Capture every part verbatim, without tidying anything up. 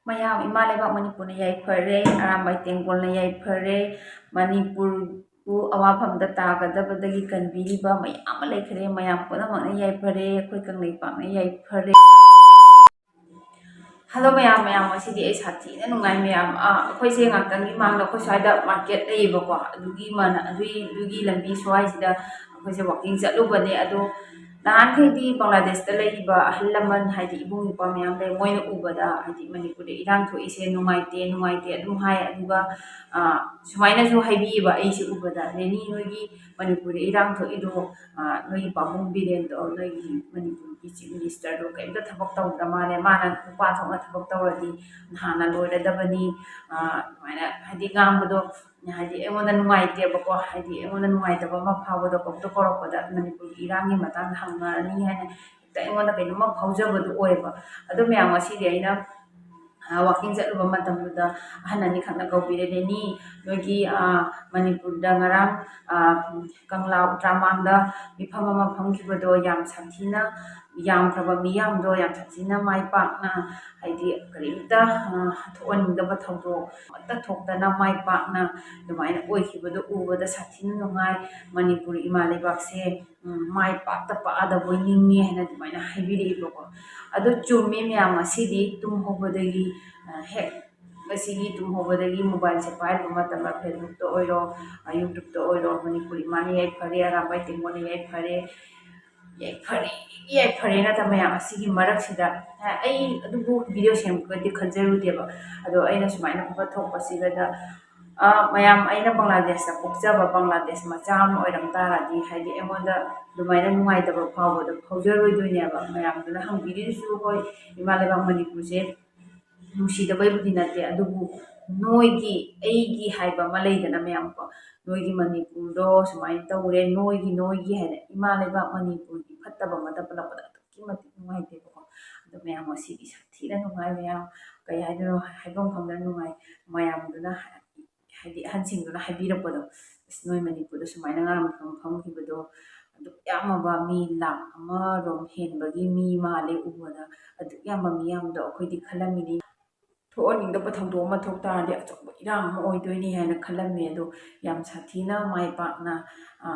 ꯃꯌꯥꯝ, ꯏꯃꯥ ꯂꯩꯕꯥꯛ ꯃꯅꯤꯄꯨꯔꯅ ꯌꯥꯏꯐꯔꯦ, ꯑꯔꯥꯝꯕꯥꯏ ꯇꯦꯡꯒꯣꯜꯅ ꯌꯥꯏꯐꯔꯦ, ꯃꯅꯤꯄꯨꯔꯕꯨ ꯑꯋꯥꯐꯝꯗ ꯇꯥꯒꯗꯕꯗꯒꯤ ꯀꯟꯕꯤꯔꯤꯕ ꯃꯌꯥꯝ ꯑꯃ ꯂꯩꯈ꯭ꯔꯦ꯫ ꯃꯌꯥꯝ ꯄꯨꯝꯅꯃꯛꯅ ꯌꯥꯏꯐꯔꯦ, ꯑꯩꯈꯣꯏ ꯀꯪꯂꯩꯄꯥꯛꯅ ꯌꯥꯏꯐꯔꯦ꯫ ꯍꯜꯂꯣ ꯃꯌꯥꯝ, ꯃꯌꯥꯝ, ꯉꯁꯤꯗꯤ ꯑꯩ ꯁꯥꯊꯤꯅ ꯅꯨꯡꯉꯥꯏ ꯃꯌꯥꯝ꯫ ꯑꯥ, ꯑꯩꯈꯣꯏꯁꯦ ꯉꯥꯛꯇꯪꯒꯤ ꯃꯥꯡꯗ ꯑꯩꯈꯣꯏ ꯁ꯭ꯋꯥꯏꯗ ꯃꯥꯔꯀꯦꯠ ꯂꯩꯌꯦꯕꯀꯣ, ꯑꯗꯨꯒꯤ ꯃꯅ-, ꯑꯗꯨꯒꯤ, ꯑꯗꯨꯒꯤ ꯂꯝꯕꯤ ꯁ꯭ꯋꯥꯏꯁꯤꯗ ꯑꯩꯈꯣꯏꯁꯦ ꯋꯥꯛꯀꯤꯡ ꯆꯠꯂꯨꯕꯅꯦ꯫ ꯑꯗꯣ ꯅꯍꯥꯟꯈꯩꯗꯤ ꯕꯪꯒ꯭ꯂꯥꯗꯦꯁꯇ ꯂꯩꯔꯤꯕ ꯑꯍꯜ ꯂꯃꯟ, ꯍꯥꯏꯗꯤ ꯏꯕꯨꯡ ꯏꯄ꯭ꯋꯥ ꯃꯌꯥꯝ ꯂꯩ, ꯃꯣꯏꯅ ꯎꯕꯗ, ꯍꯥꯏꯗꯤ ꯃꯅꯤꯄꯨꯔꯗ ꯏꯔꯥꯡ ꯊꯣꯛꯏꯁꯦ ꯅꯨꯡꯉꯥꯏꯇꯦ, ꯅꯨꯡꯉꯥꯏꯇꯦ ꯑꯗꯨꯝ ꯍꯥꯏ꯫ ꯑꯗꯨꯒ, ꯑꯥ, ꯁꯨꯃꯥꯏꯅꯁꯨ ꯍꯥꯏꯕꯤꯌꯦꯕ ꯑꯩꯁꯦ ꯎꯕꯗ, "ꯅꯦꯅꯤ, ꯅꯣꯏꯒꯤ ꯃꯅꯤꯄꯨꯔꯗ ꯏꯔꯥꯡ ꯊꯣꯛꯏꯗꯣ, ꯑꯥ, ꯅꯣꯏꯒꯤ ꯄꯥꯕꯨꯡ ꯕꯤꯔꯦꯟꯗꯣ, ꯅꯣꯏꯒꯤ ꯃꯅꯤꯄꯨꯔꯒꯤ ꯆꯤꯐ ꯃꯤꯅꯤꯁꯇꯔꯗꯣ ꯀꯔꯤꯝꯇ ꯊꯕꯛ ꯇꯧꯗ꯭ꯔ ꯃꯥꯜꯂꯦ, ꯃꯥꯅ ꯅꯨꯄꯥ ꯊꯣꯛꯅ ꯊꯕꯛ ꯇꯧꯔꯗꯤ ꯅꯍꯥꯟꯅ ꯂꯣꯏꯔꯗꯕꯅꯤ", ꯑꯥ, ꯑꯗꯨꯃꯥꯏꯅ ꯍꯥꯏꯗꯤ ꯉꯥꯡꯕꯗꯣ, ꯍꯥꯏꯗꯤ ꯑꯩꯉꯣꯟꯗ ꯅꯨꯡꯉꯥꯏꯇꯦꯕꯀꯣ, ꯍꯥꯏꯗꯤ ꯑꯩꯉꯣꯟꯗ ꯅꯨꯡꯉꯥꯏꯇꯕ ꯑꯃ ꯐꯥꯎꯕꯗꯣ, ꯀꯧꯇ ꯀꯧꯔꯛꯄꯗ ꯃꯅꯤꯄꯨꯔꯒꯤ ꯏꯔꯥꯡꯒꯤ ꯃꯇꯥꯡꯗ ꯍꯪꯅꯔꯅꯤ ꯍꯥꯏꯅ ꯍꯦꯛꯇ ꯑꯩꯉꯣꯟꯗ ꯀꯩꯅꯣꯝꯃ ꯐꯥꯎꯖꯕꯗꯣ ꯑꯣꯏꯌꯦꯕ꯫ ꯑꯗꯣ ꯃꯌꯥꯝ, ꯉꯁꯤꯗꯤ ꯑꯩꯅ, ꯑ, ꯋꯥꯀꯤꯡ ꯆꯠꯂꯨꯕ ꯃꯇꯝꯗꯨꯗ ꯑꯍꯟ ꯑꯅꯤꯈꯛꯅ ꯀꯧꯕꯤꯔꯦ, "ꯅꯦꯅꯤ, ꯅꯣꯏꯒꯤ, ꯑ, ꯃꯅꯤꯄꯨꯔꯗ ꯉꯔꯥꯡ, ꯑ, ꯀꯪꯂꯥ ꯎꯇ꯭ꯔꯥꯃꯥꯡꯗ ꯃꯤꯐꯝ ꯑꯃ ꯐꯝꯈꯤꯕꯗꯣ ꯌꯥꯝ ꯁꯥꯊꯤꯅ, ꯌꯥꯝꯈ꯭ꯔꯕ ꯃꯤꯌꯥꯝꯗꯣ ꯌꯥꯝ ꯁꯥꯊꯤꯅ ꯃꯥꯏ ꯄꯥꯛꯅ, ꯍꯥꯏꯗꯤ ꯀꯔꯤꯝꯇ, ꯑ, ꯊꯣꯛꯍꯟꯅꯤꯡꯗꯕ ꯊꯧꯗꯣꯛ ꯑꯃꯠꯇ ꯊꯣꯛꯇꯅ ꯃꯥꯏ ꯄꯥꯛꯅ ꯑꯗꯨꯃꯥꯏꯅ ꯑꯣꯏꯈꯤꯕꯗꯣ ꯎꯕꯗ ꯁꯥꯊꯤꯅ ꯅꯨꯡꯉꯥꯏ꯫ ꯃꯅꯤꯄꯨꯔ ꯏꯃꯥ ꯂꯩꯕꯥꯛꯁꯦ, ꯎꯝ, ꯃꯥꯏ ꯄꯥꯛꯇ ꯄꯥꯛꯑꯗꯕꯣꯏ ꯅꯤꯡꯉꯦ", ꯍꯥꯏꯅ ꯑꯗꯨꯃꯥꯏꯅ ꯍꯥꯏꯕꯤꯔꯛꯏꯕꯀꯣ꯫ ꯑꯗꯣ ꯆꯨꯝꯃꯤ ꯃꯌꯥꯝ, ꯉꯁꯤꯗꯤ ꯇꯨꯝ ꯍꯧꯕꯗꯒꯤ, ꯑ, ꯍꯦꯛ ꯉꯁꯤꯒꯤ ꯇꯨꯝ ꯍꯧꯕꯗꯒꯤ ꯃꯣꯕꯥꯏꯜꯁꯦ ꯄꯥꯏꯔꯨꯕ ꯃꯇꯝꯗ ꯐꯦꯁꯕꯨꯛꯇ ꯑꯣꯏꯔꯣ, ꯑ, ꯌꯨꯇ꯭ꯌꯨꯕꯇ ꯑꯣꯏꯔꯣ, "ꯃꯅꯤꯄꯨꯔ ꯏꯃꯥꯅ ꯌꯥꯏꯐꯔꯦ, ꯑꯔꯥꯝꯕꯥꯏ ꯇꯦꯡꯒꯣꯜꯅ ꯌꯥꯏꯐꯔꯦ, ꯌꯥꯏꯐꯔꯦ, ꯌꯥꯏꯐꯔꯦ" ꯉꯥꯛꯇ ꯃꯌꯥꯝ꯫ ꯑꯁꯤꯒꯤ ꯃꯔꯛꯁꯤꯗ, ꯑ, ꯑꯩ ꯑꯗꯨꯕꯨ ꯚꯤꯗꯤꯑꯣ ꯁꯦꯝꯒꯗꯤ ꯈꯟꯖꯔꯨꯗꯦꯕ꯫ ꯑꯗꯣ ꯑꯩꯅ ꯁꯨꯃꯥꯏꯅ ꯎꯕ ꯊꯣꯛꯄꯁꯤꯗ, ꯑ, ꯃꯌꯥꯝ, ꯑꯩꯅ ꯕꯪꯒ꯭ꯂꯥꯗꯦꯁꯇ ꯄꯣꯛꯆꯕ ꯕꯪꯒ꯭ꯂꯥꯗꯦꯁ ꯃꯆꯥ ꯑꯃ ꯑꯣꯏꯔꯝ ꯇꯥꯔꯗꯤ, ꯍꯥꯏꯗꯤ ꯑꯩꯉꯣꯟꯗ ꯑꯗꯨꯃꯥꯏꯅ ꯅꯨꯡꯉꯥꯏꯇꯕ ꯐꯥꯎꯕꯗꯣ ꯐꯥꯎꯖꯔꯣꯏꯗꯣꯏꯅꯦꯕ꯫ ꯃꯌꯥꯝꯗꯨꯅ ꯍꯪꯕꯤꯔꯤꯗꯨꯁꯨ, ꯍꯣꯏ, ꯏꯃꯥ ꯂꯩꯕꯥꯛ ꯃꯅꯤꯄꯨꯔꯁꯦ ꯅꯨꯡꯁꯤꯗꯕꯩꯕꯨꯗꯤ ꯅꯠꯇꯦ, ꯑꯗꯨꯕꯨ ꯅꯣꯏꯒꯤ, ꯑꯩꯒꯤ ꯍꯥꯏꯕ ꯑꯃ ꯂꯩꯗꯅ ꯃꯌꯥꯝꯀꯣ, "ꯅꯣꯏꯒꯤ ꯃꯅꯤꯄꯨꯔꯗꯣ ꯁꯨꯃꯥꯏꯅ ꯇꯧꯔꯦ, ꯅꯣꯏꯒꯤ, ꯅꯣꯏꯒꯤ" ꯍꯥꯏꯅ ꯏꯃꯥ ꯂꯩꯕꯥꯛ ꯃꯅꯤꯄꯨꯔꯒꯤ ꯐꯠꯇꯕ ꯑꯃꯗ ꯄꯜꯂꯛꯄꯗ ꯑꯗꯨꯛꯀꯤ ꯃꯇꯤꯛ ꯅꯨꯡꯉꯥꯏꯇꯦꯕꯀꯣ꯫ ꯑꯗꯣ ꯃꯌꯥꯝ, ꯉꯁꯤꯗꯤ ꯁꯥꯊꯤꯅ ꯅꯨꯡꯉꯥꯏ ꯃꯌꯥꯝ, ꯀꯩ ꯍꯥꯏꯗꯣꯏꯅꯣ, ꯍꯥꯏꯐꯝ ꯈꯪꯗꯅ ꯅꯨꯡꯉꯥꯏ꯫ ꯃꯌꯥꯝꯗꯨꯅ, ꯍꯥꯏꯗꯤ ꯑꯍꯟꯁꯤꯡꯗꯨꯅ ꯍꯥꯏꯕꯤꯔꯛꯄꯗꯣ, "ꯑꯁ, ꯅꯣꯏ ꯃꯅꯤꯄꯨꯔꯗ ꯁꯨꯃꯥꯏꯅ ꯉꯔꯥꯡ ꯃꯤꯐꯝ ꯐꯝꯈꯤꯕꯗꯣ ꯑꯗꯨꯛ ꯌꯥꯝꯃꯕ, ꯃꯤ ꯂꯥꯈ ꯑꯃꯔꯣꯝ ꯍꯦꯟꯕꯒꯤ ꯃꯤ ꯃꯥꯜꯂꯦ ꯎꯕꯗ, ꯑꯗꯨꯛ ꯌꯥꯝꯕ ꯃꯤꯌꯥꯝꯗꯣ ꯑꯩꯈꯣꯏꯗꯤ ꯈꯜꯂꯝꯃꯤꯅꯤ"꯫ ꯊꯣꯛꯍꯟꯅꯤꯡꯗꯕ ꯊꯧꯗꯣꯛ ꯑꯃ ꯊꯣꯛ ꯇꯥꯔꯗꯤ ꯑꯆꯧꯕ ꯏꯔꯥꯡ ꯑꯃ ꯑꯣꯏꯗꯣꯏꯅꯤ ꯍꯥꯏꯅ ꯈꯜꯂꯝꯃꯤ꯫ ꯑꯗꯣ ꯌꯥꯝ ꯁꯥꯊꯤꯅ ꯃꯥꯏ ꯄꯥꯛꯅ, ꯑ,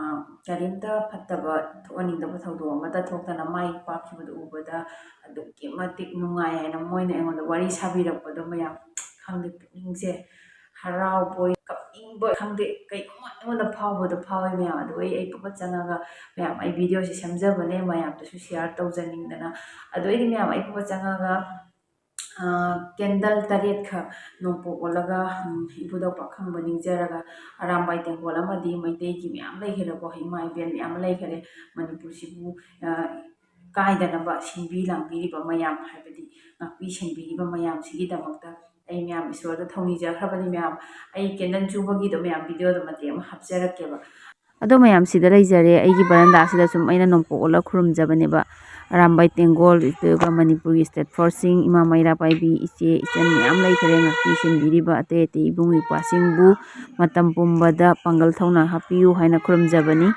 ꯀꯔꯤꯝꯇ ꯐꯠꯇꯕ ꯊꯣꯛꯍꯟꯅꯤꯡꯗꯕ ꯊꯧꯗꯣꯛ ꯑꯃꯠꯇ ꯊꯣꯛꯇꯅ ꯃꯥꯏ ꯄꯥꯛꯈꯤꯕꯗꯨ ꯎꯕꯗ ꯑꯗꯨꯛꯀꯤ ꯃꯇꯤꯛ ꯅꯨꯡꯉꯥꯏ ꯍꯥꯏꯅ ꯃꯣꯏꯅ ꯑꯩꯉꯣꯟꯗ ꯋꯥꯔꯤ ꯁꯥꯕꯤꯔꯛꯄꯗꯣ ꯃꯌꯥꯝ, ꯈꯪꯗꯦ, ꯄꯨꯛꯅꯤꯡꯁꯦ ꯍꯔꯥꯎꯕꯣꯏ ꯀꯞꯅꯤꯡꯕꯣꯏ ꯈꯪꯗꯦ, ꯀꯩꯅꯣꯝꯃ ꯑꯩꯉꯣꯟꯗ ꯐꯥꯎꯕꯗꯣ ꯐꯥꯎꯋꯦ ꯃꯌꯥꯝ꯫ ꯑꯗꯨ ꯑꯩ, ꯑꯩ ꯄꯨꯡꯀꯞ ꯆꯪꯉꯒ, ꯃꯌꯥꯝ, ꯑꯩ ꯚꯤꯗꯤꯑꯣꯁꯦ ꯁꯦꯝꯖꯕꯅꯦ ꯃꯌꯥꯝꯗꯁꯨ ꯁꯤꯌꯥꯔ ꯇꯧꯖꯅꯤꯡꯗꯅ꯫ ꯑꯗꯨ ꯑꯩꯗꯤ ꯃꯌꯥꯝ, ꯑꯩ ꯄꯨꯡꯀꯞ ꯆꯪꯉꯒ, ꯑ, ꯀꯦꯟꯗꯜ ꯇꯔꯦꯠꯈꯛ ꯅꯣꯡꯄꯣꯛ ꯑꯣꯜꯂꯒ, ꯎꯝ, ꯏꯕꯨꯙꯧ ꯄꯥꯈꯪꯕ ꯅꯤꯡꯖꯔꯒ, ꯑꯔꯥꯝꯕꯥꯏ ꯇꯦꯡꯒꯣꯜ ꯑꯃꯗꯤ ꯃꯩꯇꯩꯒꯤ ꯃꯌꯥꯝ ꯂꯩꯈ꯭ꯔꯦꯀꯣ, ꯏꯃꯥ ꯏꯕꯦꯟ ꯃꯌꯥꯝ ꯑꯃ ꯂꯩꯈ꯭ꯔꯦ ꯃꯅꯤꯄꯨꯔꯁꯤꯕꯨ, ꯑ, ꯀꯥꯏꯗꯅꯕ ꯁꯤꯟꯕꯤ ꯂꯥꯡꯕꯤꯔꯤꯕ ꯃꯌꯥꯝ, ꯍꯥꯏꯕꯗꯤ ꯉꯥꯛꯄꯤ ꯁꯦꯟꯕꯤꯔꯤꯕ ꯃꯌꯥꯝꯁꯤꯒꯤꯗꯃꯛꯇ ꯑꯩ ꯃꯌꯥꯝ ꯏꯁꯣꯔꯗ ꯊꯧꯅꯤꯖꯈ꯭ꯔꯕꯅꯤ ꯃꯌꯥꯝ꯫ ꯑꯩ ꯀꯦꯟꯗꯜ ꯆꯨꯕꯒꯤꯗꯣ ꯃꯌꯥꯝ ꯚꯤꯗꯤꯑꯣꯗꯣ ꯃꯇꯦꯛ ꯑꯃ ꯍꯥꯞꯆꯔꯛꯀꯦꯕ꯫ ꯑꯗꯣ ꯃꯌꯥꯝ, ꯁꯤꯗ ꯂꯩꯖꯔꯦ, ꯑꯩꯒꯤ ꯕꯔꯟꯗꯥꯁꯤꯗ ꯁꯨꯝ ꯑꯩꯅ ꯅꯣꯡꯄꯣꯛ ꯑꯣꯜꯂ ꯈꯨꯔꯨꯝꯖꯕꯅꯦꯕ꯫ ꯑꯔꯥꯝꯕꯥꯏ ꯇꯦꯡꯒꯣꯜ, ꯑꯗꯨꯒ ꯃꯅꯤꯄꯨꯔꯒꯤ state first ꯁꯤꯡ, ꯏꯃꯥ ꯃꯩꯔꯥ ꯄꯥꯏꯕꯤ, ꯏꯆꯦ ꯏꯆꯟ ꯃꯌꯥꯝ ꯂꯩꯈꯔꯦ, ꯉꯥꯛꯄꯤ ꯁꯦꯟꯕꯤꯔꯤꯕ ꯑꯇꯩ ꯑꯇꯩ ꯏꯕꯨꯡ ꯏꯄ꯭ꯋꯥꯁꯤꯡꯕꯨ ꯃꯇꯝ ꯄꯨꯝꯕꯗ ꯄꯥꯡꯒꯜ ꯊꯧꯅꯥ ꯍꯥꯞꯄꯤꯌꯨ ꯍꯥꯏꯅ ꯈꯨꯔꯨꯝꯖꯕꯅꯤ꯫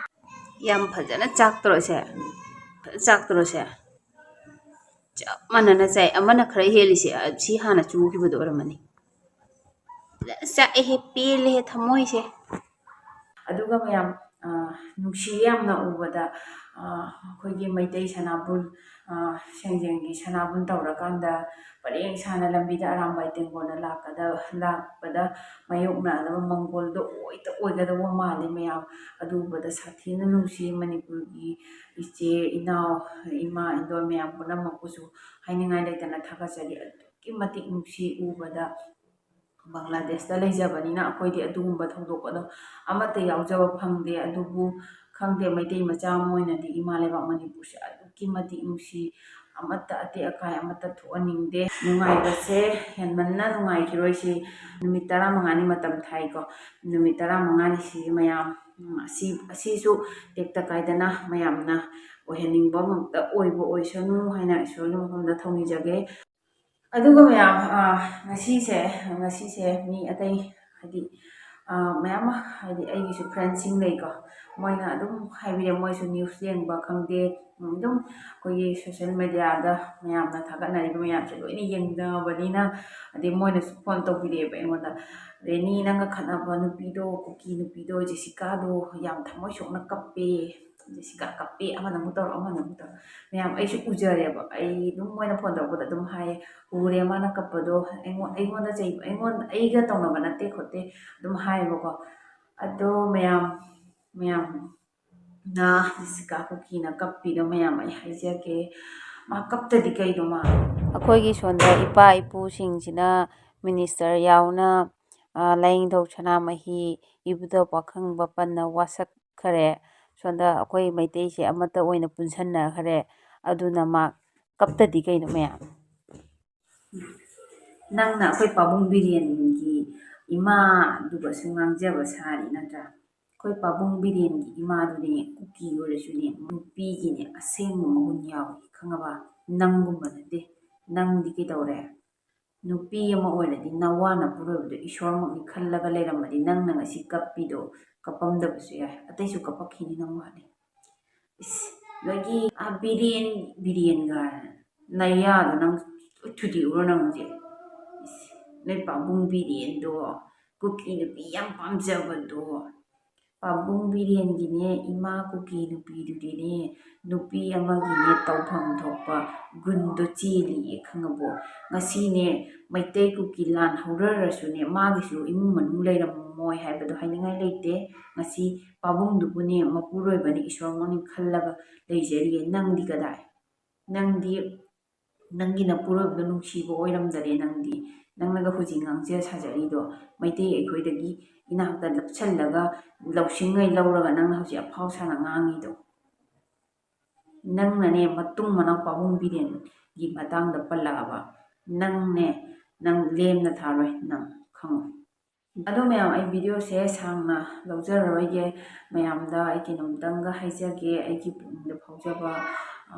ꯌꯥꯝ ꯐꯖꯅ ꯆꯥꯛꯇ꯭ꯔꯣ ꯁꯦ? ꯐꯖꯅ ꯆꯥꯛꯇ꯭ꯔꯣ ꯁꯦ? ꯆꯞ ꯃꯥꯟꯅꯅ ꯆꯥꯏ꯫ ꯑꯃꯅ ꯈꯔ ꯍꯦꯜꯂꯤꯁꯦ, ꯑ, ꯁꯤ ꯍꯥꯟꯅ ꯆꯨꯈꯤꯕꯗꯣ ꯑꯣꯏꯔꯝꯃꯅꯤ꯫ ꯐꯖꯅ ꯆꯥꯛꯑꯦꯍꯦ, ꯄꯦꯜꯂꯦꯍꯦ ꯊꯃꯣꯏꯁꯦ꯫ ꯑꯗꯨꯒ ꯃꯌꯥꯝ, ꯑ, ꯅꯨꯡꯁꯤ ꯌꯥꯝꯅ ꯎꯕꯗ, ꯑ, ꯑꯩꯈꯣꯏꯒꯤ ꯃꯩꯇꯩ ꯁꯅꯥꯕꯨꯟ, ꯑ, ꯁꯦꯡꯖꯦꯡꯒꯤ ꯁꯅꯥꯕꯨꯟ ꯇꯧꯔꯀꯥꯟꯗ ꯄꯔꯦꯡ ꯁꯥꯅ ꯂꯝꯕꯤꯗ ꯑꯔꯥꯝꯕꯥꯏ ꯇꯦꯡꯒꯣꯜꯅ ꯂꯥꯛꯀꯗ-, ꯂꯥꯛꯄꯗ ꯃꯥꯌꯣꯛꯅꯒꯗꯕ ꯃꯪꯒꯣꯜꯗꯣ ꯑꯣꯏꯗ ꯑꯣꯏꯒꯗꯧꯕ ꯃꯥꯜꯂꯤ ꯃꯌꯥꯝ꯫ ꯑꯗꯨ ꯎꯕꯗ ꯁꯥꯊꯤꯅ ꯅꯨꯡꯁꯤ꯫ ꯃꯅꯤꯄꯨꯔꯒꯤ ꯏꯆꯦ ꯏꯅꯥꯎ, ꯏꯃꯥ ꯏꯟꯗꯣꯜ ꯃꯌꯥꯝ ꯄꯨꯝꯅꯃꯛꯄꯨꯁꯨ ꯍꯥꯏꯅꯤꯡꯉꯥꯏ ꯂꯩꯇꯅ ꯊꯥꯒꯠꯆꯔꯤ꯫ ꯑꯗꯨꯛꯀꯤ ꯃꯇꯤꯛ ꯅꯨꯡꯁꯤ ꯎꯕꯗ꯫ ꯕꯪꯒ꯭ꯂꯥꯗꯦꯁꯇ ꯂꯩꯖꯕꯅꯤꯅ ꯑꯩꯈꯣꯏꯗꯤ ꯑꯗꯨꯒꯨꯝꯕ ꯊꯧꯗꯣꯛ ꯑꯗꯣ ꯑꯃꯠꯇ ꯌꯥꯎꯖꯕ ꯐꯪꯗꯦ꯫ ꯑꯗꯨꯕꯨ ꯈꯪꯗꯦ, ꯃꯩꯇꯩ ꯃꯆꯥ ꯑꯃ ꯑꯣꯏꯅꯗꯤ ꯏꯃꯥ ꯂꯩꯕꯥꯛ ꯃꯅꯤꯄꯨꯔꯁꯦ ꯑꯗꯨꯛꯀꯤ ꯃꯇꯤꯛ ꯅꯨꯡꯁꯤ꯫ ꯑꯃꯠꯇ ꯑꯇꯦꯛ ꯑꯀꯥꯏ ꯑꯃꯠꯇ ꯊꯣꯛꯍꯟꯅꯤꯡꯗꯦ꯫ ꯅꯨꯡꯉꯥꯏꯕꯁꯦ ꯍꯦꯟꯃꯟꯅ ꯅꯨꯡꯉꯥꯏꯈꯤꯔꯣꯏ꯫ ꯁꯤ ꯅꯨꯃꯤꯠ ꯇꯔꯥꯃꯉꯥꯅꯤ ꯃꯇꯝ ꯊꯥꯏꯀꯣ꯫ ꯅꯨꯃꯤꯠ ꯇꯔꯥꯃꯉꯥꯅꯤ ꯁꯤ ꯃꯌꯥꯝ, ꯎꯝ, ꯑꯁꯤ, ꯑꯁꯤꯁꯨ ꯇꯦꯛꯇ ꯀꯥꯏꯗꯅ ꯃꯌꯥꯝꯅ ꯑꯣꯏꯍꯟꯅꯤꯡꯕ ꯑꯃꯃꯛꯇ ꯑꯣꯏꯕ ꯑꯣꯏꯁꯅꯨ ꯍꯥꯏꯅ ꯏꯁꯣꯔꯒꯤ ꯃꯐꯝꯗ ꯊꯧꯅꯤꯖꯒꯦ꯫ ꯑꯗꯨꯒ ꯃꯌꯥꯝ, ꯑ, ꯉꯁꯤꯁꯦ, ꯉꯁꯤꯁꯦ ꯃꯤ ꯑꯇꯩ, ꯍꯥꯏꯗꯤ, ꯃꯌꯥꯝ ꯑꯃ, ꯍꯥꯏꯗꯤ ꯑꯩꯒꯤꯁꯨ ꯐ꯭ꯔꯦꯟꯁꯤꯡ ꯂꯩꯀꯣ, ꯃꯣꯏꯅ ꯑꯗꯨꯝ ꯍꯥꯏꯕꯤꯔꯦ, ꯃꯣꯏꯁꯨ ꯅ꯭ꯌꯨꯁ ꯌꯦꯡꯕ ꯈꯪꯗꯦ, ꯑꯗꯨꯝ ꯑꯩꯈꯣꯏꯒꯤ ꯁꯣꯁꯦꯜ ꯃꯦꯗꯤꯌꯥꯗ ꯃꯌꯥꯝꯅ ꯊꯥꯒꯠꯅꯔꯤꯕ ꯃꯌꯥꯝꯁꯦ ꯂꯣꯏꯅ ꯌꯦꯡꯅꯕꯅꯤꯅ, ꯑꯗꯩ ꯃꯣꯏꯅꯁꯨ ꯐꯣꯟ ꯇꯧꯕꯤꯔꯛꯑꯦꯕ ꯑꯩꯉꯣꯟꯗ, "ꯔꯦꯅꯤ, ꯅꯪꯒ ꯈꯠꯅꯕ ꯅꯨꯄꯤꯗꯣ, ꯀꯨꯀꯤ ꯅꯨꯄꯤꯗꯣ, ꯖꯦꯁꯤꯀꯥꯗꯣ ꯌꯥꯝ ꯊꯃꯣꯏ ꯁꯣꯛꯅ ꯀꯞꯄꯦ, ꯖꯦꯁꯤꯀꯥ ꯀꯞꯄꯦ, ꯑꯃꯅ ꯑꯃꯨꯛ ꯇꯧꯔꯛ, ꯑꯃꯅ ꯑꯃꯨꯛ ꯇꯧꯔꯛ"꯫ ꯃꯌꯥꯝ ꯑꯩꯁꯨ ꯎꯖꯔꯦꯕ, ꯑꯩ ꯑꯗꯨꯝ ꯃꯣꯏꯅ ꯐꯣꯟ ꯇꯧꯔꯛꯄꯗ ꯑꯗꯨꯝ ꯍꯥꯏꯌꯦ, "ꯎꯔꯦ ꯃꯥꯅ ꯀꯞꯄꯗꯣ, ꯑꯩꯉꯣꯟ-, ꯑꯩꯉꯣꯟꯗ ꯆꯩꯕ, ꯑꯩꯉꯣꯟꯗ, ꯑꯩꯒ ꯇꯧꯅꯕ ꯅꯠꯇꯦ ꯈꯣꯠꯇꯦ" ꯑꯗꯨꯝ ꯍꯥꯏꯌꯦꯕꯀꯣ꯫ ꯑꯗꯣ ꯃꯌꯥꯝ, ꯃꯌꯥꯝꯅ ꯖꯦꯁꯤꯀꯥ ꯀꯨꯀꯤꯅ ꯀꯞꯄꯤꯗꯣ ꯃꯌꯥꯝ ꯑꯩ ꯍꯥꯏꯖꯒꯦ, ꯃꯥ ꯀꯞꯇꯗꯤ ꯀꯩꯅꯣ ꯃꯥ? ꯑꯩꯈꯣꯏꯒꯤ ꯁꯣꯝꯗ ꯏꯄꯥ ꯏꯄꯨꯁꯤꯡꯁꯤꯅ ꯃꯤꯅꯤꯁꯇꯔ ꯌꯥꯎꯅ, ꯑ, ꯂꯥꯏꯅꯤꯡꯊꯧ ꯁꯅꯥꯃꯍꯤ, ꯏꯕꯨꯙꯧ ꯄꯥꯈꯪꯕ ꯄꯟꯅ ꯋꯥꯁꯛꯈꯔꯦ꯫ ꯁꯣꯝꯗ ꯑꯩꯈꯣꯏ ꯃꯩꯇꯩꯁꯦ ꯑꯃꯠꯇ ꯑꯣꯏꯅ ꯄꯨꯟꯁꯟꯅꯈ꯭ꯔꯦ꯫ ꯑꯗꯨꯅ ꯃꯥ ꯀꯞꯇꯗꯤ ꯀꯩꯅꯣ ꯃꯌꯥꯝ? ꯅꯪꯅ ꯑꯩꯈꯣꯏ ꯄꯥꯕꯨꯡ ꯕꯤꯔꯦꯟꯒꯤ ꯏꯃꯥꯗꯨꯒꯁꯨ ꯉꯥꯡꯖꯕ ꯁꯥꯔꯤ ꯅꯠꯇ꯭ꯔꯥ? ꯑꯩꯈꯣꯏ ꯄꯥꯕꯨꯡ ꯕꯤꯔꯦꯟꯒꯤ ꯏꯃꯥꯗꯨꯗꯤꯅꯦ, ꯀꯨꯀꯤ ꯑꯣꯏꯔꯁꯨꯅꯦ, ꯅꯨꯄꯤꯒꯤꯅꯦ ꯑꯁꯦꯡꯕ ꯃꯒꯨꯟ ꯌꯥꯎꯏ, ꯈꯪꯉꯕ? ꯅꯪꯒꯨꯝꯕ ꯅꯠꯇꯦ꯫ ꯅꯪꯗꯤ ꯀꯩꯗꯧꯔꯦ? ꯅꯨꯄꯤ ꯑꯃ ꯑꯣꯏꯔꯗꯤ ꯅꯋꯥ ꯅꯄꯨꯔꯣꯏꯕꯗꯣ ꯏꯁꯣꯔꯃꯛꯅꯤ ꯈꯜꯂꯒ ꯂꯩꯔꯝꯃꯗꯤ ꯅꯪꯅ ꯉꯁꯤ ꯀꯞꯄꯤꯗꯣ ꯀꯞꯄꯝꯗꯕꯁꯨ ꯌꯥꯏ꯫ ꯑꯇꯩꯁꯨ ꯀꯞꯄꯛꯈꯤꯅꯤ ꯅꯪ ꯋꯥꯠꯂꯤ꯫ ꯏꯁ, ꯅꯣꯏꯒꯤ ꯑꯥ ꯕꯤꯔꯦꯟ, ꯕꯤꯔꯦꯟꯒ ꯅꯌꯥꯗꯣ ꯅꯪ ꯊꯨꯗꯦꯛꯎꯔꯣ ꯅꯪ ꯍꯧꯖꯤꯛ? ꯏꯁ, ꯅꯣꯏ ꯄꯥꯕꯨꯡ ꯕꯤꯔꯦꯟꯗꯣ ꯀꯨꯀꯤ ꯅꯨꯄꯤ ꯌꯥꯝ ꯄꯥꯝꯖꯕꯗꯣ꯫ ꯄꯥꯕꯨꯡ ꯕꯤꯔꯦꯟꯒꯤꯅꯦ, ꯏꯃꯥ ꯀꯨꯀꯤ ꯅꯨꯄꯤꯗꯨꯗꯤꯅꯦ, ꯅꯨꯄꯤ ꯑꯃꯒꯤꯅꯦ ꯇꯧꯐꯝ ꯊꯣꯛꯄ ꯒꯨꯟꯗꯣ ꯆꯦꯜꯂꯤꯌꯦ, ꯈꯪꯉꯕꯣ? ꯉꯁꯤꯅꯦ ꯃꯩꯇꯩ ꯀꯨꯀꯤ ꯂꯥꯟ ꯍꯧꯔꯔꯁꯨꯅꯦ, ꯃꯥꯒꯤꯁꯨ ꯏꯃꯨꯡ ꯃꯅꯨꯡ ꯂꯩꯔꯝꯃꯣꯏ ꯍꯥꯏꯕꯗꯣ ꯍꯥꯏꯅꯤꯡꯉꯥꯏ ꯂꯩꯇꯦ꯫ ꯉꯁꯤ ꯄꯥꯕꯨꯡꯗꯨꯕꯨꯅꯦ ꯃꯄꯨꯔꯣꯏꯕꯅꯤ, ꯏꯁꯣꯔꯃꯛꯅꯤ ꯈꯜꯂꯒ ꯂꯩꯖꯔꯤꯌꯦ꯫ ꯅꯪꯗꯤ ꯀꯗꯥꯏ? ꯅꯪꯗꯤ ꯅꯪꯒꯤ ꯅꯄꯨꯔꯣꯏꯕꯗꯣ ꯅꯨꯡꯁꯤꯕ ꯑꯣꯏꯔꯝꯗꯔꯦ ꯅꯪꯗꯤ꯫ ꯅꯪꯅꯒ ꯍꯧꯖꯤꯛ ꯉꯥꯡꯖ ꯁꯥꯖꯔꯤꯗꯣ, ꯃꯩꯇꯩ ꯑꯩꯈꯣꯏꯗꯒꯤ ꯏꯅꯥꯛꯇ ꯂꯞꯁꯜꯂꯒ ꯂꯧꯁꯤꯡꯉꯩ ꯂꯧꯔꯒ ꯅꯪꯅ ꯍꯧꯖꯤꯛ ꯑꯐꯥꯎ ꯁꯥꯅ ꯉꯥꯡꯉꯤꯗꯣ꯫ ꯅꯪꯅꯅꯦ ꯃꯇꯨꯡ ꯃꯅꯥꯎ ꯄꯥꯕꯨꯡ ꯕꯤꯔꯦꯟꯒꯤ ꯃꯇꯥꯡꯗ ꯄꯜꯂꯛꯑꯕ, ꯅꯪꯅꯦ, ꯅꯪ ꯂꯦꯝꯅ ꯊꯥꯔꯣꯏ, ꯅꯪ ꯈꯪꯉꯣ꯫ ꯑꯗꯣ ꯃꯌꯥꯝ, ꯑꯩ ꯚꯤꯗꯤꯑꯣꯁꯦ ꯁꯥꯡꯅ ꯂꯧꯖꯔꯔꯣꯏꯒꯦ꯫ ꯃꯌꯥꯝꯗ ꯑꯩ ꯀꯩꯅꯣꯝꯇꯪꯒ ꯍꯥꯏꯖꯒꯦ, ꯑꯩꯒꯤ ꯄꯨꯛꯅꯤꯡꯗ ꯐꯥꯎꯖꯕ꯫ ꯑ,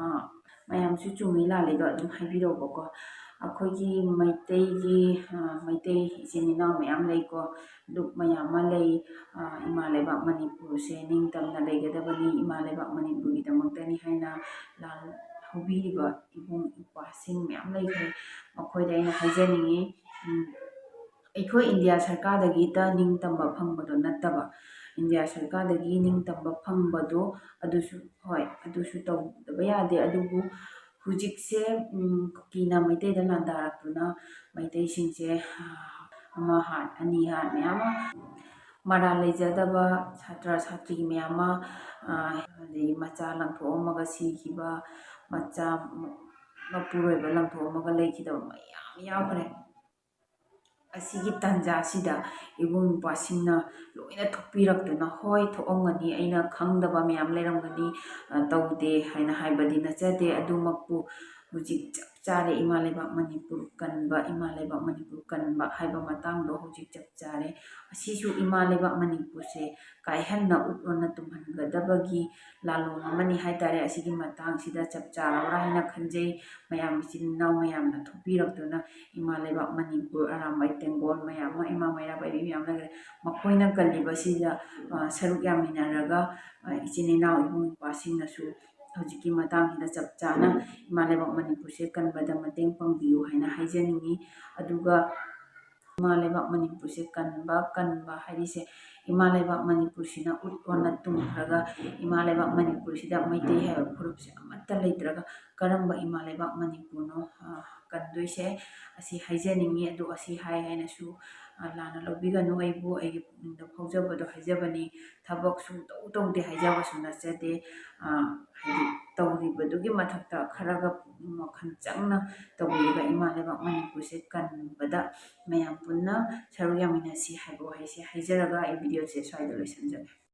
ꯃꯌꯥꯝꯁꯨ ꯆꯨꯝꯃꯤ ꯂꯥꯜꯂꯤꯗꯣ ꯑꯗꯨꯝ ꯍꯥꯏꯕꯤꯔꯛꯑꯣꯕꯀꯣ꯫ ꯑꯩꯈꯣꯏꯒꯤ ꯃꯩꯇꯩꯒꯤ, ꯑ, ꯃꯩꯇꯩ ꯏꯆꯤꯟ ꯏꯅꯥꯎ ꯃꯌꯥꯝ ꯂꯩꯀꯣ, ꯂꯨꯞ ꯃꯌꯥꯝ ꯑꯃ ꯂꯩ꯫ ꯑ, ꯏꯃꯥ ꯂꯩꯕꯥꯛ ꯃꯅꯤꯄꯨꯔꯁꯦ ꯅꯤꯡꯇꯝꯅ ꯂꯩꯒꯗꯕꯅꯤ, ꯏꯃꯥ ꯂꯩꯕꯥꯛ ꯃꯅꯤꯄꯨꯔꯒꯤꯗꯃꯛꯇꯅꯤ ꯍꯥꯏꯅ ꯂꯥꯟ ꯍꯧꯕꯤꯔꯤꯕ ꯏꯕꯨꯡ ꯏꯄ꯭ꯋꯥꯁꯤꯡ ꯃꯌꯥꯝ ꯂꯩꯈ꯭ꯔꯦ꯫ ꯃꯈꯣꯏꯗ ꯑꯩꯅ ꯍꯥꯏꯖꯅꯤꯡꯉꯤ, ꯎꯝ, ꯑꯩꯈꯣꯏ ꯏꯟꯗꯤꯌꯥ ꯁꯔꯀꯥꯔꯗꯒꯤꯇ ꯅꯤꯡꯇꯝꯕ ꯐꯪꯕꯗꯣ ꯅꯠꯇꯕ, ꯏꯟꯗꯤꯌꯥ ꯁꯔꯀꯥꯔꯗꯒꯤ ꯅꯤꯡꯇꯝꯕ ꯐꯪꯕꯗꯣ ꯑꯗꯨꯁꯨ, ꯍꯣꯏ, ꯑꯗꯨꯁꯨ ꯇꯧꯗꯕ ꯌꯥꯗꯦ, ꯑꯗꯨꯕꯨ ꯍꯧꯖꯤꯛꯁꯦ, ꯎꯝ, ꯀꯨꯀꯤꯅ ꯃꯩꯇꯩꯗ ꯂꯥꯟꯗꯥꯔꯛꯇꯨꯅ ꯃꯩꯇꯩꯁꯤꯡꯁꯦ, ꯑꯥ, ꯑꯃ ꯍꯥꯠ, ꯑꯅꯤ ꯍꯥꯠ, ꯃꯌꯥꯝ ꯑꯃ ꯃꯔꯥꯜ ꯂꯩꯖꯗꯕ ꯁꯥꯇ꯭ꯔ ꯁꯥꯇ꯭ꯔꯤ ꯃꯌꯥꯝ ꯑꯃ, ꯑꯥ, ꯑꯗꯩ ꯃꯆꯥ ꯂꯪꯊꯣꯛꯑꯝꯃꯒ ꯁꯤꯈꯤꯕ, ꯃꯆꯥ ꯃꯄꯨꯔꯣꯏꯕ ꯂꯪꯊꯣꯛꯑꯝꯃꯒ ꯂꯩꯈꯤꯗꯕ ꯃꯌꯥꯝ ꯌꯥꯎꯈ꯭ꯔꯦ꯫ ꯑꯁꯤꯒꯤ ꯇꯥꯟꯖꯥꯁꯤꯗ ꯏꯕꯨꯡ ꯏꯄ꯭ꯋꯥꯁꯤꯡꯅ ꯂꯣꯏꯅ ꯊꯣꯛꯄꯤꯔꯛꯇꯨꯅ, ꯍꯣꯏ, ꯊꯣꯛꯑꯝꯒꯅꯤ, ꯑꯩꯅ ꯈꯪꯗꯕ ꯃꯌꯥꯝ ꯂꯩꯔꯝꯒꯅꯤ, ꯑ, ꯇꯧꯗꯦ ꯍꯥꯏꯅ ꯍꯥꯏꯕꯗꯤ ꯅꯠꯆꯗꯦ, ꯑꯗꯨꯃꯛꯄꯨ ꯍꯧꯖꯤꯛ ꯆꯞ ꯆꯥꯔꯦ, ꯏꯃꯥ ꯂꯩꯕꯥꯛ ꯃꯅꯤꯄꯨꯔ ꯀꯟꯕ, ꯏꯃꯥ ꯂꯩꯕꯥꯛ ꯃꯅꯤꯄꯨꯔ ꯀꯟꯕ ꯍꯥꯏꯕ ꯃꯇꯥꯡꯗꯣ ꯍꯧꯖꯤꯛ ꯆꯞ ꯆꯥꯔꯦ꯫ ꯑꯁꯤꯁꯨ ꯏꯃꯥ ꯂꯩꯕꯥꯛ ꯃꯅꯤꯄꯨꯔꯁꯦ ꯀꯥꯏꯍꯟꯅ ꯎꯠ ꯑꯣꯟꯅ ꯇꯨꯝꯍꯟꯒꯗꯕꯒꯤ ꯂꯥꯂꯣꯡ ꯑꯃꯅꯤ ꯍꯥꯏ ꯇꯥꯔꯦ꯫ ꯑꯁꯤꯒꯤ ꯃꯇꯥꯡꯁꯤꯗ ꯆꯞ ꯆꯥꯔꯕ꯭ꯔꯥ ꯍꯥꯏꯅ ꯈꯟꯖꯩ꯫ ꯃꯌꯥꯝ ꯏꯆꯤꯟ ꯏꯅꯥꯎ ꯃꯌꯥꯝꯅ ꯊꯣꯛꯄꯤꯔꯛꯇꯨꯅ ꯏꯃꯥ ꯂꯩꯕꯥꯛ ꯃꯅꯤꯄꯨꯔ, ꯑꯔꯥꯝꯕꯥꯏ ꯇꯦꯡꯒꯣꯜ ꯃꯌꯥꯝ ꯑꯃ, ꯏꯃꯥ ꯃꯩꯔꯥ ꯄꯥꯏꯕꯤ ꯃꯌꯥꯝ ꯂꯩꯈ꯭ꯔꯦ꯫ ꯃꯈꯣꯏꯅ ꯀꯜꯂꯤꯕꯁꯤꯗ, ꯑ, ꯁꯔꯨꯛ ꯌꯥꯃꯤꯟꯅꯔꯒ, ꯑ, ꯏꯆꯤꯟ ꯏꯅꯥꯎ ꯏꯕꯨꯡ ꯏꯄ꯭ꯋꯥꯁꯤꯡꯅꯁꯨ ꯍꯧꯖꯤꯛꯀꯤ ꯃꯇꯥꯡꯁꯤꯗ ꯆꯞ ꯆꯥꯅ ꯏꯃꯥ ꯂꯩꯕꯥꯛ ꯃꯅꯤꯄꯨꯔꯁꯦ ꯀꯟꯕꯗ ꯃꯇꯦꯡ ꯄꯥꯡꯕꯤꯌꯨ ꯍꯥꯏꯅ ꯍꯥꯏꯖꯅꯤꯡꯉꯤ꯫ ꯑꯗꯨꯒ ꯏꯃꯥ ꯂꯩꯕꯥꯛ ꯃꯅꯤꯄꯨꯔꯁꯦ ꯀꯟꯕ, ꯀꯟꯕ ꯍꯥꯏꯔꯤꯁꯦ ꯏꯃꯥ ꯂꯩꯕꯥꯛ ꯃꯅꯤꯄꯨꯔꯁꯤꯅ ꯎꯠ ꯑꯣꯟꯅ ꯇꯨꯝꯈ꯭ꯔꯒ ꯏꯃꯥ ꯂꯩꯕꯥꯛ ꯃꯅꯤꯄꯨꯔꯁꯤꯗ ꯃꯩꯇꯩ ꯍꯥꯏꯕ ꯐꯨꯔꯨꯞꯁꯦ ꯑꯃꯠꯇ ꯂꯩꯇ꯭ꯔꯒ ꯀꯔꯝꯕ ꯏꯃꯥ ꯂꯩꯕꯥꯛ ꯃꯅꯤꯄꯨꯔꯅꯣ, ꯑ, ꯀꯟꯗꯣꯏꯁꯦ? ꯑꯁꯤ ꯍꯥꯏꯖꯅꯤꯡꯉꯤ꯫ ꯑꯗꯣ ꯑꯁꯤ ꯍꯥꯏ ꯍꯥꯏꯅꯁꯨ, ꯑ, ꯂꯥꯟꯅ ꯂꯧꯕꯤꯒꯅꯨ ꯑꯩꯕꯨ, ꯑꯩꯒꯤ ꯄꯨꯛꯅꯤꯡꯗ ꯐꯥꯎꯖꯕꯗꯣ ꯍꯥꯏꯖꯕꯅꯤ꯫ ꯊꯕꯛ ꯁꯨꯡꯇꯧ ꯇꯧꯗꯦ ꯍꯥꯏꯖꯕꯁꯨ ꯅꯠꯆꯗꯦ꯫ ꯑ, ꯍꯥꯏꯗꯤ ꯇꯧꯔꯤꯕꯗꯨꯒꯤ ꯃꯊꯛꯇ ꯈꯔꯒ ꯄꯨꯛꯅꯤꯡ ꯋꯥꯈꯜ ꯆꯪꯅ ꯇꯧꯕꯤꯔꯤꯕ ꯏꯃꯥ ꯂꯩꯕꯥꯛ ꯃꯅꯤꯄꯨꯔꯁꯦ ꯀꯟꯕꯗ ꯃꯌꯥꯝ ꯄꯨꯟꯅ ꯁꯔꯨꯛ ꯌꯥꯃꯤꯟꯅꯁꯤ ꯍꯥꯏꯕ ꯋꯥꯍꯩꯁꯦ ꯍꯥꯏꯖꯔꯒ ꯑꯩ video ꯁꯦ ꯁ꯭ꯋꯥꯏꯗ ꯂꯣꯏꯁꯤꯟꯖꯒꯦ꯫